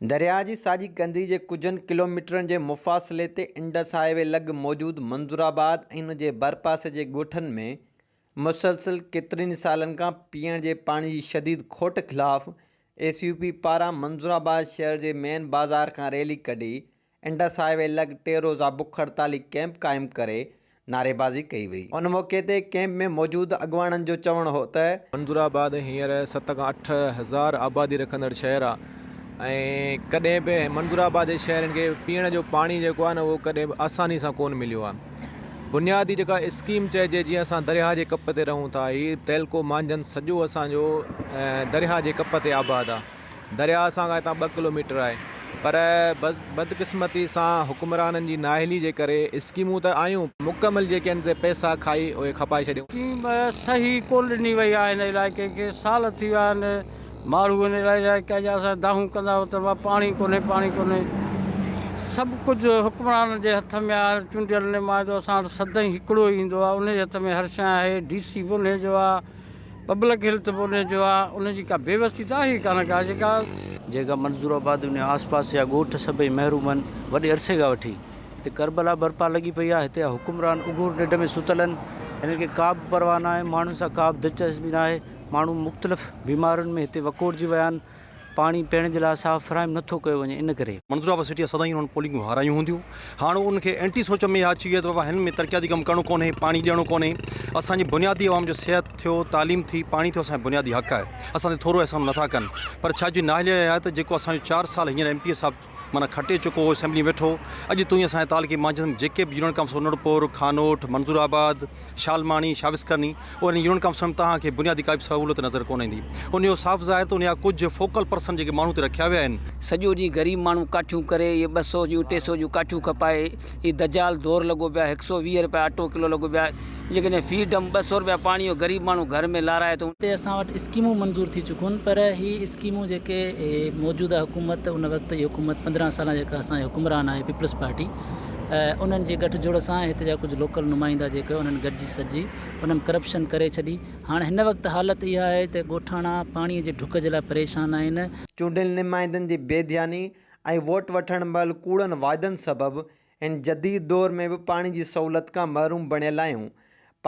درياهه جي ساڄي ڪنڌي جي ڪجهن ڪلوميٽرن جي مفاصلي تي انڊس هاء وي لڳ موجود منظورآباد ۽ ان جي ڀرپاسي جي ڳوٺن ۾ مسلسل ڪيترن ئي سالن کان پيئڻ جي پاڻي جي شديد کوٽ خلاف ايس يو پي پاران منظورآباد شهر جي مين بازار کان ريلي ڪڍي انڊس هاء وي لڳ ٽي روزه بک هڙتالي ڪئمپ قائم ڪري نعريبازي ڪئي وئي. ان موقعي تي ڪئمپ ۾ موجود اڳواڻن جو چوڻ هو ته. منظورآباد هينئر ست کان 8000 آبادي رکندڙ شهر آ ۽ ڪڏهن به منظورآباد جي شهرين کي پيئڻ جو پاڻي جيڪو آ نه اهو ڪڏهن به آساني سان ڪون مليو آ بنيادي جيڪا اسڪيم چئجي جيئن اسان درياهه جي ڪپ تي رهون ٿا هي تعلقو مانجهند سڄو اسان جو درياهه جي ڪپ تي آباد آ. درياء اسان کان هتان ٻه ڪلوميٽر آهي پر بدقسمتي سان حڪمرانن جي نااهلي جي ڪري اسڪيمون ته آيون مڪمل جيڪي آهن سي پئسا کائي اهي کپائي ڇڏيون. اسڪيم صحيح ڪونه ڏني وئي آهي هن علائقي کي سال ٿي ويا آهن ماڻهو هن علائقي جا اسان دانهون ڪندا وتن پيا پاڻي ڪونهي پاڻي ڪونهي سڀ ڪجهه حڪمرانن جي هٿ ۾ آهي چونڊيل نمائندو اسان وٽ سدائين هڪڙو ئي ايندو آهي ان جي هٿ ۾ هر شيء آهي ڊي سي به انهي جو آهي. پبلڪ هيلٿ به انهي جو آ انهي جي ڪا بيوسي ته آهي ئي ڪانه ڪا جيڪا. جيڪا منظور آباد ان آس پاس جا ڳوٺ سڀئي محروم آهن وڏي عرصي کان وٺي هتي ڪربلا برپا لڳي پئي آهي هتي جا حڪمران اگهور ننڊ ۾ ستل آهن هنن کي ڪا به پرواهه ناهي ماڻهن سان ڪا به دلچسپي ناهي ماڻهو مختلف بيمارين ۾ هتي وڪوڙجي ويا آهن پاڻي پيئڻ جي لاء صاف فراهم نه ٿو ڪيو وڃي ان ڪري. منظور آباد سٽي سدائين انهن پولنگون هارايون هونديون هاڻ انهن کي اينٽي سوچ ۾ اها اچي وئي آهي ته بابا هن ۾ ترقياتي ڪم ڪرڻو ڪونهي پاڻي ڏيڻو ڪونهي اسان جي بنيادي عوام جو صحت ٿيو تعليم ٿي پاڻي ٿيو اسان جو بنيادي حق آهي اسان تي ٿورو احسان نٿا ڪن پر ڇا جي نااهلي اها آهي ته جيڪو اسان جو چار سال هينئر ايم پي اي صاحب معنيٰ کٽي چڪو هو اسيمبلي ۾ ويٺو هو اڄ تائين اسان جي تعلقي مانجهند ۾ جيڪي به يونين ڪائونسل انڙپور خانوٺ منظور آباد شالماڻي، شاوسڪرني، انهن يونين ڪائونسلن ۾ توهان کي بنيادي ڪا به سهولت نظر ڪونه ايندي. ان جو صاف ظاهر ته ان جا ڪجهه فوڪل پرسن جيڪي ماڻهو اتي رکيا ويا آهن. سڄو ڏينهن غريب ماڻهو ڪاٺيون ڪري اهي 200 جون 300 جون ڪاٺيون کپائي هي دجال دور لڳو پيو آهي هڪ سو 20 رپيا اٽو ڪلو لڳو پيو آهي جيڪڏهن في ڊم 200 رپيا پاڻي جو غريب ماڻهو گهر ۾ لارائي ٿو. تي اسان وٽ اسڪيمون منظور ٿي چڪون پر هي اسڪيمون جيڪي موجوده حڪومت ان وقت جي حڪومت 15 سالن جيڪا اسان جي حڪمران آهي پيپلز پارٽي انهن جي ڳٺ جوڙ سان هتي جا ڪجهه لوڪل نمائندا جيڪي انهن گڏجي سڏجي انهن ڪرپشن ڪري ڇڏي هاڻ هن وقت حالت اها آهي ته ڳوٺاڻا پاڻي جي ڍڪ جي لاء پريشان آهن. چونڊيل نمائندن جي بي ڌياني ۽ ووٽ وٺڻ مهل ڪوڙن واعدن سبب هن جديد دور ۾ به پاڻي جي سهولت کان محروم بڻيل آهيون.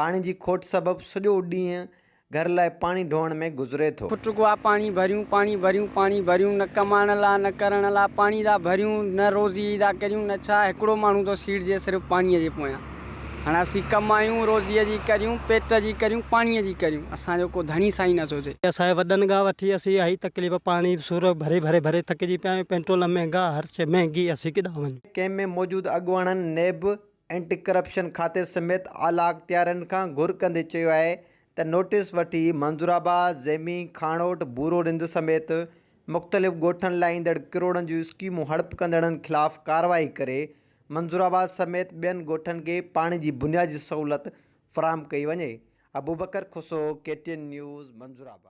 پاڻي جي کوٽ سبب سڄو ڏينهن گهر لاء پاڻي ڍوئڻ ۾ گذري ٿو. ڦٽ گوا پاڻي ڀريون پاڻي ڀريون پاڻي ڀريون نه ڪمائڻ لا نه ڪرڻ لا پاڻي ٿا ڀريون نه روزي ٿا ڪريون نه ڇا هڪڙو ماڻهو ٿو سيڙجي صرف پاڻي جي پويان هاڻ اسين ڪمايون روزي جي ڪريون پيٽ جي ڪريون پاڻي جي ڪريون اسان جو ڪو ڌڻي سائين نه سوچي. اسان جي وڏن کان وٺي اسين اها ئي تڪليف پاڻي سور ڀري ڀري ڀري ٿڪجي پيا آهيون پيٽرول مهنگا هر شي مهنگي اسين ڪيڏانهن وڃون. ڪئمپ ۾ موجود اڳواڻن نيب اينٽي ڪرپشن کاتي سميت اعليٰ اختيارين کان گهر ڪندي چيو آهي ته نوٽيس وٺي منظور آباد، زيمي، کاڻوٺ، ڀورو رند سميت مختلف ڳوٺن لاء ايندڙ ڪروڙن جون اسڪيمون هڙپ ڪندڙن خلاف ڪارروائي ڪري منظور آباد سميت ٻين ڳوٺن کي پاڻي جي بنيادي سهولت فراهم ڪئي وڃي. Abubakar Khoso, K T N news, Manzoorabad.